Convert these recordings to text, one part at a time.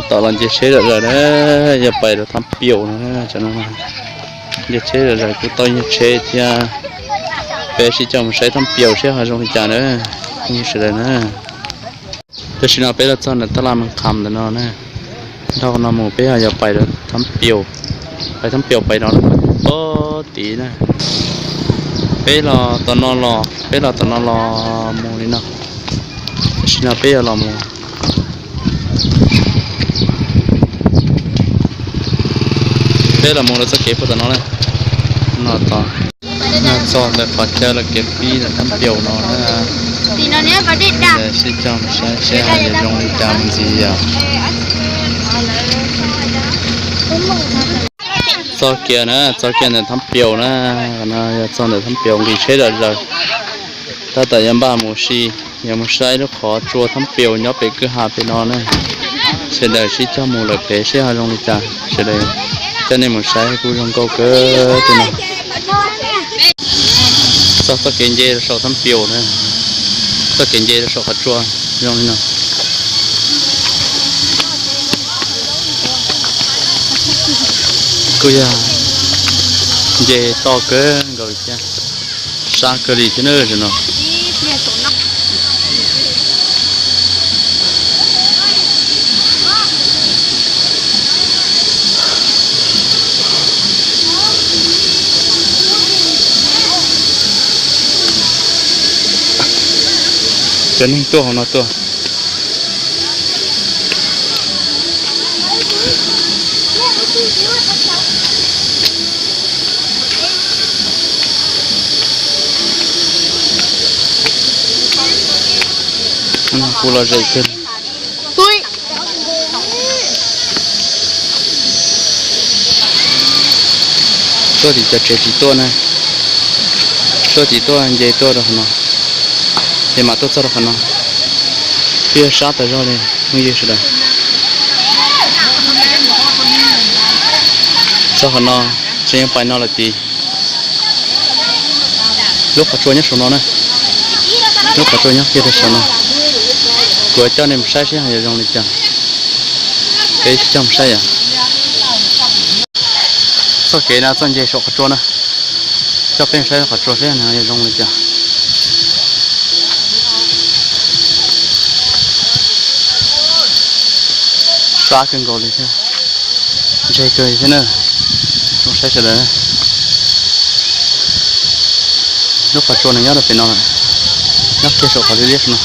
Tom los nce tsheb zom zaws na, yog pais rau Thab Piaus no, nce tsheb zom zaws kuj tau nyiag tsheb thiab. Peb sib coj mus saib Thab Piaus seb ho zoo li cas na, phooj ywg sawv daws na. Tam sim no peb los txog ntawm Tab Laj Meej Kham ntawm no na, dhau no mus peb ho yuav pais rau Thab Piaus, pais Thab Piaus pais no pem tid na. Peb los tom no los, peb los tom no los mus li no, tam sim no peb yuav los mus Peb los mus rau txoj kev puag tom no na, no tod, no txog ntawm qhov chaw lawv kev pib ntawm Thab Piaus no na. Sib cog saib seb ho yuav zoo li cas mus ntxiv yom. Txog kiag na, txog kiag ntawm Thab Piaus na, no yog txog ntawm Thab Piaus nqis tsheb zom zaws. Tab tom yuav npaj mus si, yuav mus saib lub qhov tsua Thab Piaus nyob pem kwj ha pem no na. Sawv daws sib cog mus lawm pem seb ho zoo li cas, sawv daws coj nej mus saib kuj zoo nkauj kawg thiab no. Txog txoj kev nce rau saum Thab Piaus na, txoj kev nce rau saum qhov tsua zoo li no. Kuj yog nce toj kawg nkaus li thiab, sab kawg li thiab na no. Cov neeg tuaj hauv no tuaj. Kuv los zem kawg. Tuaj tim cov tsev tsis tuaj na, tuaj tsis tuaj nce tuaj rau qhov no, ces mam tuaj txog rau qhov no. Twb yog sab tas zog li phooj ywg sawv daws. Txog qhov no, tseem yuav pais no lawm tid. Lub qhov tsua nyob saum no na, lub qhov tsua nyob kiag rau saum no. Kuv coj nej mus saib seb ho yuav zoo li cas. Peb sib coj mus saib yom. Txoj kev no txoj nce saum qhov tsua na, coj peb saib qhov tsua seb nws yuav zoo li cas. Sab kawg nkaus li thiab, ntseg kawg li thiab na. Zoo saib sawv daws, lub qhov tsua nws nyob rau pem no lawm, nyob kiag saum qhov liab liab no.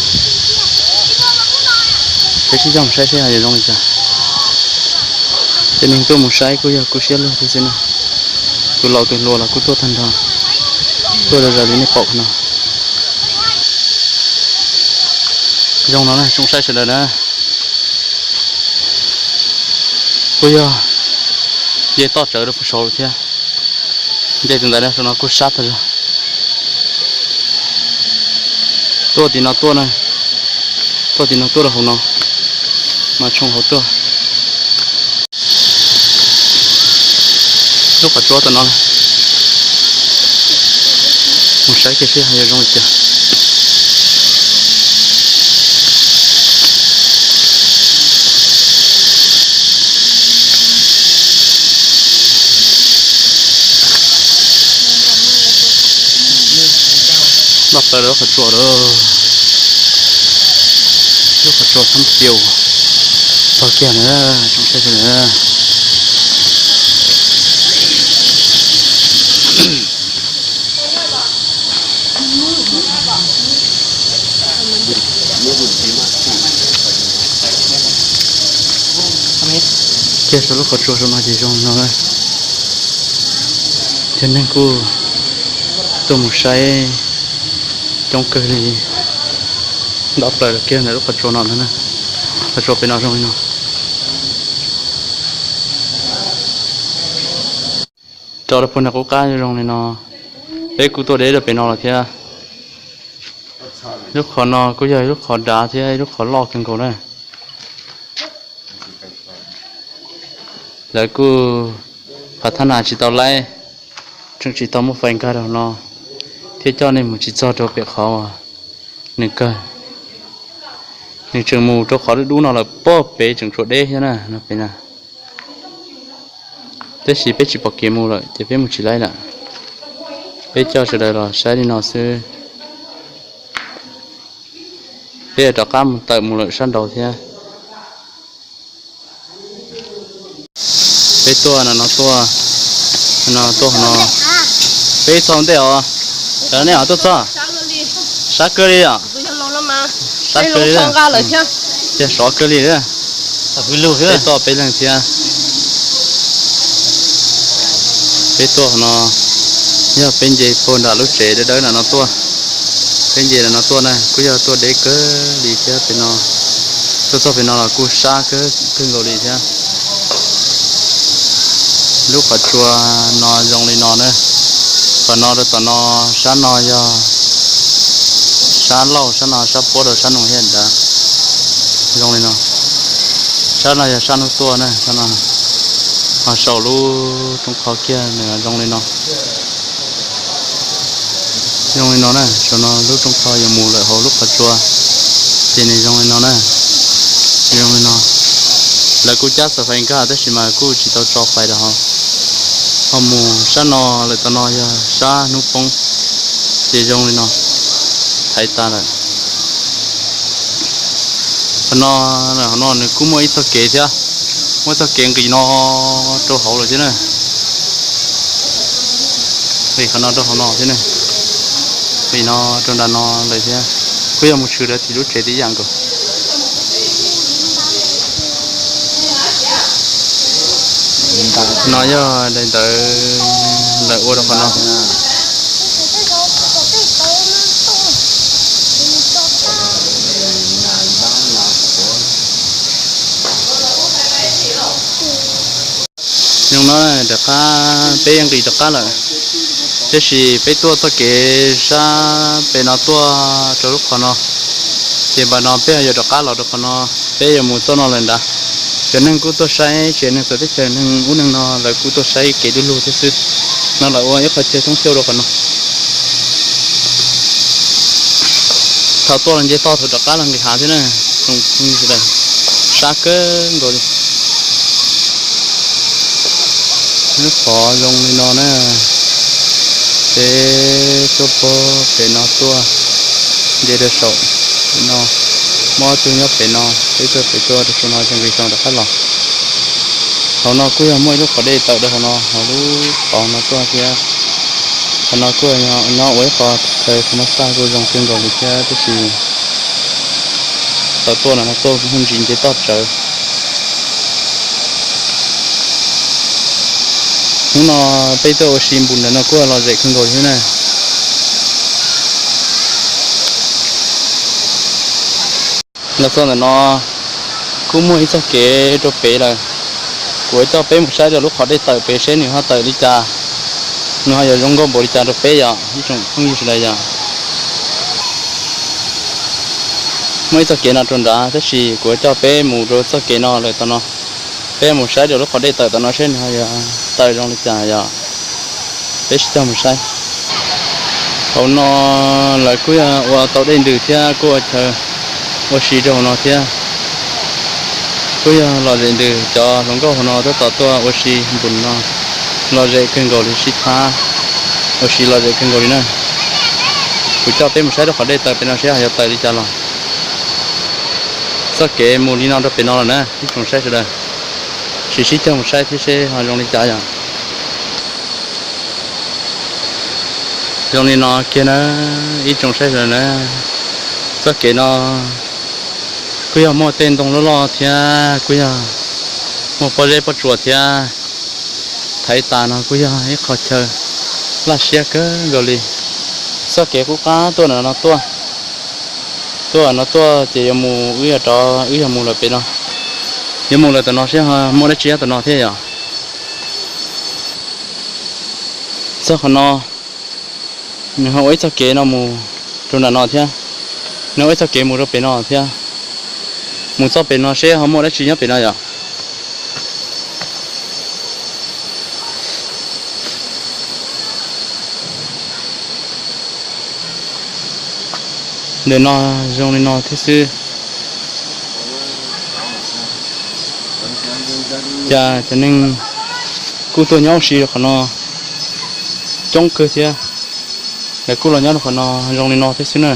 Peb sib coj mus saib seb ho yuav zoo li cas. Cov neeg tuaj mus saib kuj yog kuj siab lug thiab xwb na. Tus laus tus hluas los kuj tuaj tag nrho, tuaj zom zaws li nej pom qhov no. Zoo no na, tsoom saib sawv daws na. Kuj yog nce toj tsawv rau puag saud lawm thiab. Nce tus ntawd saum no kuj sab tag zog. Tuaj tim no tuaj na, tuaj tim no tuaj rau hauv no, mas tshoov hauv tuaj. Lub qhov tsua tom no, mus saib kiag seb yuav zoo li cas. Npaj plaws lub qhov tsua lawm, lub qhov tsua Thab Piaus txog kiag na, tsoom saib sawv daws. Kiag saum lub qhov tsua saum no ces zoo no na. Cov neeg kuj tuaj mus saib coob kawg li, npaj plaws kiag ntawm lub qhov tsua no na. Qhov tsua pem no zoo li no. Rau rau puag nram qub qab zoo li no. Peb kuj tuaj deb rau pem no los thiab. Lub qhov no kuj yog ib lub qhov dav thiab ib lub qhov loj kawg nkaus na. Lawv kuj, qhov thab nas tsis tau laib, tseem tsis tau muaj fais nkag rau no, thiaj coj nej mus tsis txog rau pem qhov uas nws kawg. Nws tseem mus rau qhov dub dub no lawm, pog pem tseem tshuav deb thiab na no pem na. Tab sis peb tsis pom kev mus lawm ces peb mus tsis laib lawm. Peb coj sawv daws los saib li no xwb. Peb yuav rov qab mus tawm mus lawm sab nraud thiab. Peb tuaj no, no tuaj, no tuaj no. Peb txog ntej os. Cov nej os tuaj txog. Sab kawg li os. Sab kawg li. Tiag sov kawg li. Peb tuaj peb leeg thiab. Peb tuaj no yog peb nce puag nram lub tsev dawb dawb no no tuaj. Peb nce no no tuaj na kuj yog tuaj deb kawg li thiab pem no. Tuaj txog pem no los kuj sab kawg nkaus li thiab. Lub qhov tsua no zoo li no na. Qhov no rau tom no, sab no yog sab laug, sab no sab puab rau sab noog thiab ntawd. Zoo li no. Sab no yog sab hnub tuaj na, sab no. Ho saum lub roob qhov kiag nws zoo li no. Zoo li no na, saum no lub roob qhov yuav mus lawm hauv lub qhov tsua, ces nws zoo li no na. Zoo li no. Lawv kuj cab xav fais nkag tab sis mas kuj tsis tau tso fais rau hauv. Ho mus sab no lawm tom no yog sab hnub poob, ces zoo li no, thaiv tas lawm. Qhov no, qhov no nws kuj muaj ib txoj kev thiab, muaj ib txoj kev nqis no rau hauv lawm thiab na. Nqis qhov no rau hauv no thiab na. Nqis no rau nram no lawm thiab. Kuj yog mus tshwm rau tim lub tsev tib yam nkaus. No yog daim ntawv lawv ua rau qhov no. Zoo no rov qab, peb nqis rov qab lawm, tiam sis peb tuaj txoj kev sab pem no tuaj rau lub qhov no, ces npam no peb yuav rov qab los rau qhov no, peb yuav mus txoj no lawm nrad. Cov neeg kuj tuaj saib tsev neeg txawv teb chaws, neeg ub neeg no lawv kuj tuaj saib kev du lug thiab xwb. No lawv ua ib qho chaw thoob xyaum rau qhov no. Thaum tuaj los nce toj thaum rov qab los nqis hav thiab na. Sab kawg nkaus li. Lub qhov zoo li no na. Peb tuaj puag pem no tuaj, nce rau saum pem no, muaj ob tug nyob pem no, peb tuaj pem tuaj rau saum no ces nqis saum rov qab los. Hauv no kuj yog muaj ib lub qhov dej tawm rau hauv no, hauv lub qhov no tuaj thiab. Qhov no kuj nyob ua ib qho chaw thas mas xaj kuj zoo kawg nkaus li thiab, tab sis thaum tuaj no tuaj kuj ntsis nce toj tsawv. Hnub no peb tuaj ua si npus ntawm no kuj los zem kawg nkaus thiab na. Los txog ntawm no kuj muaj ib txoj kev rau pem lawm. Kuv yuav coj peb mus saib rau lub qhov dej tawm pem seb nws ho tawm li cas, nws ho yuav zoo nkauj npaum li cas rau peb yom ib tsoom phooj ywg sawv daws yom. Muaj ib txoj kev no rau nrad tab sis kuv yuav coj peb mus rau txoj kev no lawm tom no. Peb mus saib rau lub qhov dej tawm tom no seb nws ho yuav tawm zoo li cas yom. Peb sib coj mus saib. Hauv no lawv kuj yog ua tau dej ntws thiab kuj ua chaw ua si rau hauv no thiab. Kuj yog lom zem ntws, cov hluas nkauj hauv no tab tom tuaj ua si npus no, lom zem kawg nkaus li, sib thab ua si lom zem kawg nkaus li na. Kuv coj peb mus saib rau qhov dej tawm pem no seb ho yuav tawm li cas los. Txoj kev mus li no rau pem no lawm na ib tsoom saib sawv daws. Sim sib coj mus saib thiab seb ho zoo li cas yom. Zoo li no kiag na ib tsoom saib sawv daws na. Txoj kev no kuj yog muaj tej ntoo loj loj thiab kuj yog muaj pob zeb pob tsuas thiab. Thaiv tas no kuj yog ib qho chaw laj siab kawg nkaus li. Txoj kev qub qab tuaj ntawm no tuaj, tuaj no tuaj ces yuav mus, wb yog rov, wb yog mus lawm pem no, yuav mus lawm tom no seb ho muaj dab tsi nyob tom no thiab yom. Txog qhov no, nws ho ua ib txoj kev no mus rau nram no thiab, nws ua ib txoj kev mus rau pem no thiab. Mus txoj pem no seb ho muaj dab tsi nyob pem no yom. Ntawm no zoo li no thiab xwb. Cas cov neeg kuj tuaj nyob ua si rau qhov no coob kawg thiab, lawv kuj los nyob rau qhov no zoo li no thiab xwb na.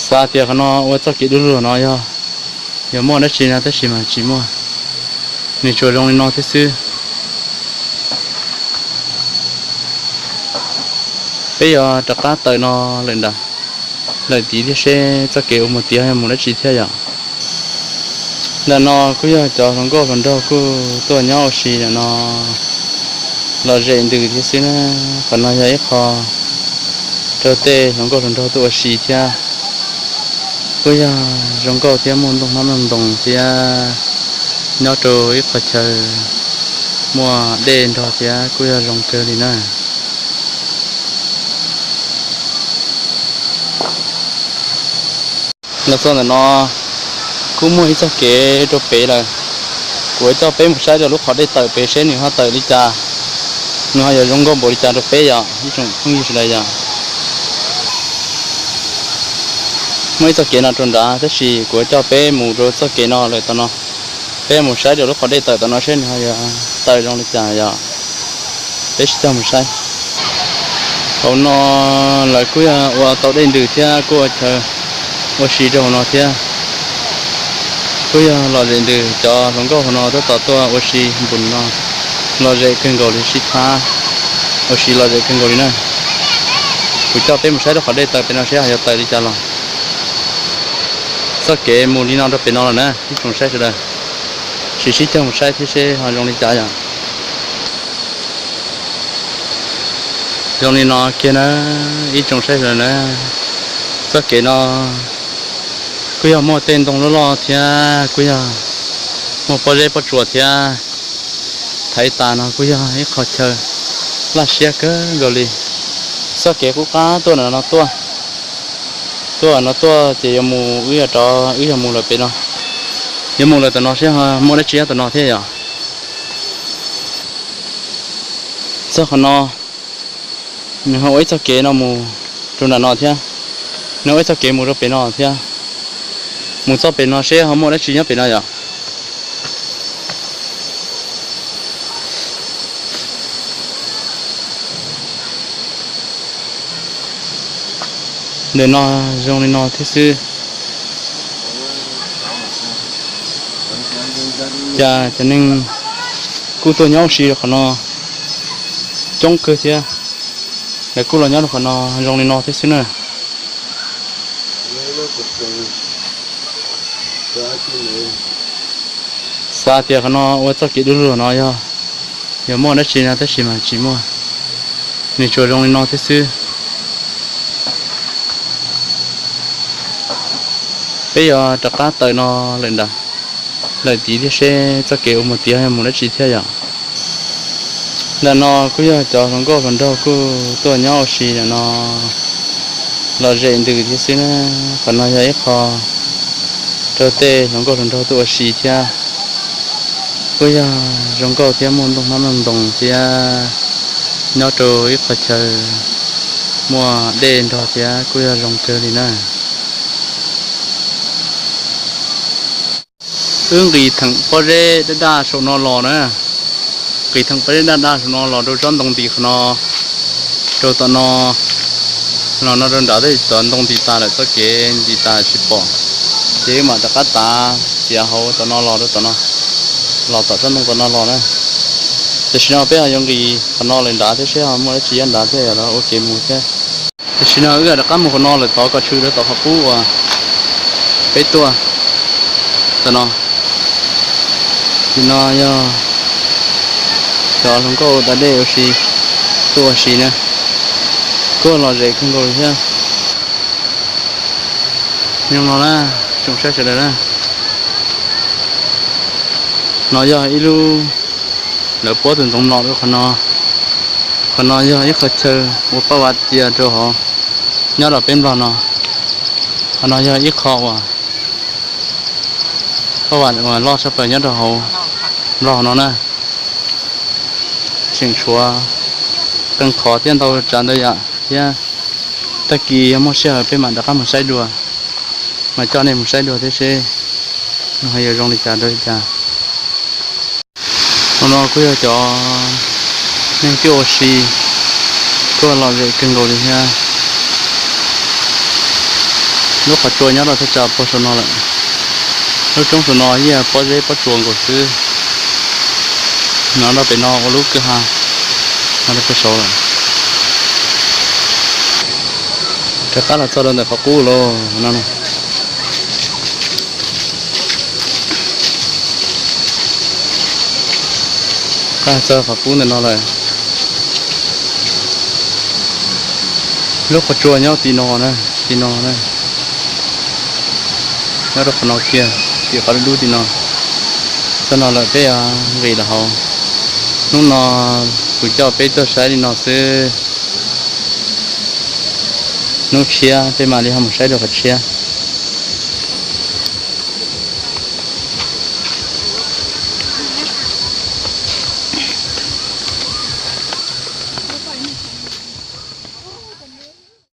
Xav tias qhov no ua txoj kev du lug no yog, yog muaj dab tsi no tab sis mas tsis muaj, nws tsuas zoo li no thiab xwb. Peb yuav rov qab tawm no lawm nram lawm tid thiab seb txoj kev ua mus tid yog mus dab tsi thiab yom. Ntawm no kuj yog cov hluas nkauj hluas nraug kuj tuaj nyob ua si ntawm no lom zem ntws thiab xwb na. Qhov no yog ib qho rau tej hluas nkauj hluas nraug tuaj ua si thiab. Kuj yog zoo nkauj thiab muaj nplooj hmab nplooj ntoo thiab, nyob rau ib qho chaw muaj dej nrog thiab kuj yog zoo kawg li na. Los txog ntawm no kuj muaj ib txoj kev rau pem lawm. Kuv coj peb mus saib rau lub qhov dej tawm pem seb nws ho tawm li cas, nws ho yuav zoo nkauj npaum li cas rau peb yom ib tsoom phooj ywg sawv daws yom. Muaj ib txoj kev no rau nrad tab sis kuv coj peb mus rau txoj kev no lawm tom no. Peb mus saib rau lub qhov dej tawm tom no seb nws ho yuav tawm zoo li cas yom. Peb sib coj mus saib. Hauv no lawv kuj yog ua tau dej ntws thiab kuj ua chaw ua si rau hauv no thiab. Kuj yog lom zem ntws, cov hluas nkauj hauv no tab tom tuaj ua si npus no lom zem kawg nkaus li, sib thab ua si lom zem kawg nkaus li na. Kuv coj peb mus saib rau qhov dej tawm pem no seb ho yuav tawm li cas los. Txoj kev mus li no rau pem no lawm na ib tsoom saib sawv daws. Sim sib coj mus saib thiab seb ho zoo li cas yom. Zoo li no kiag na ib tsoom saib sawv daws na. Txoj kev no kuj yog muaj tej ntoo loj loj thiab kuj yog muaj pob zeb pob tsuas thiab. Thaiv tas no kuj yog ib qho chaw laj siab kawg nkaus li. Txoj kev qub qab tuaj no tuaj, tuaj no tuaj ces yuav mus, wb yuav rov, wb yuav mus lawm pem no, yuav mus lawm tom no seb ho muaj dab tsi nyob tom no thiab yom. Txog qhov no, nws ho ua ib txoj kev no mus rau nram no thiab, nws ua ib txoj kev mus rau pem no thiab. Mus txoj pem no seb ho muaj dab tsi nyob pem no yom. Ntawm no zoo li no thiab xwb. Cas cov neeg kuj tuaj nyob ua si rau qhov no coob kawg thiab, lawv kuj los nyob rau qhov no zoo li no thiab xwb na. Xav tias qhov no ua txoj kev du lug no yog, yog muaj dab tsi no tab sis mas tsis muaj, nws tsuas zoo li no thiab xwb. Peb yuav rov qab tawm no lawm nram lawm tid thiab seb txoj kev ua mus tid yog mus dab tsi thiab yom. Ntawm no kuj yog cov hluas nkauj hluas nraug kuj tuaj nyob ua si ntawm no lom zem ntws thiab xwb na. Qhov no yog ib qho rau tej hluas nkauj hluas nraug tuaj ua si thiab. Kuj yog zoo nkauj thiab muaj nplooj hmab nplooj ntoo thiab, nyob rau ib qho chaw muaj dej nrog thiab kuj yog zoo kawg li na. Wb nqis theem pob zeb daj daj saum no los na. Nqis theem pob zeb daj daj saum no los rau tsob ntoo nti qhov no, rau tom no, los no rau nrad tej cov ntoo nti tas lawm, txoj kev nti tas tsis pom, ces wb mam rov qab tav txiav hauv tom no los rau tom no, los tom tsob ntoo tom no los na. Tam sim no peb ho yuav nqis qhov no lawm nrad thiab seb ho muaj dab tsi nyob nrad thiab yog los ua kev mus thiab. Tam sim no wb rov qab mus qhov no lawm tod, kom tshwm rau tom qhov qub uas peb tuaj tom no. Tim no yog cov hluas nkauj da dej ua si, tuaj ua si na, kuj lom zem kawg nkaus li thiab. Nyob no na, tsoom saib sawv daws na, no yog ib lub, lawv puab tus ntxoov mlom rau qhov no. Qhov no yog ib qho chaw ua paj vav cia rau hauv, nyob rau peb Nplog no. Qhov no yog ib qho uas paj vav uas loj tshaj plaws nyob rau hauv Nplog no na. Tseem tshuav qee qhov thiab ntau tsav ntau yam thiab. Tag kis yog muaj sij hawm peb mam rov qab mus saib dua, mas coj nej mus saib dua thiab seb nws ho yuav zoo li cas rau li cas. Hmo no kuj yog cov neeg tuaj ua si tuaj lom zem kawg nkaus li thiab. Lub qhov tsua nyob rau thaj tsam puag saum no lawm. Lub roob saum no yeej pob zeb pob tsuas nkaus xwb. Hnov rau pem no ua lub kwj ha no rau puag saud lawm. Rov qab los txog rau ntawm qhov qub lawm no. Qab txog qhov qub ntawm no lawm. Lub qhov tsua nyob tim no na, tim no na. Nyob rau qhov no kiag, tim qhov dub dub tim no. Txog no lawm peb yuav nqis los hauv. Hnub no kuv coj peb tuaj saib li no xwb. Hnub tshiab peb mam li ho mus saib dua qhov tshiab.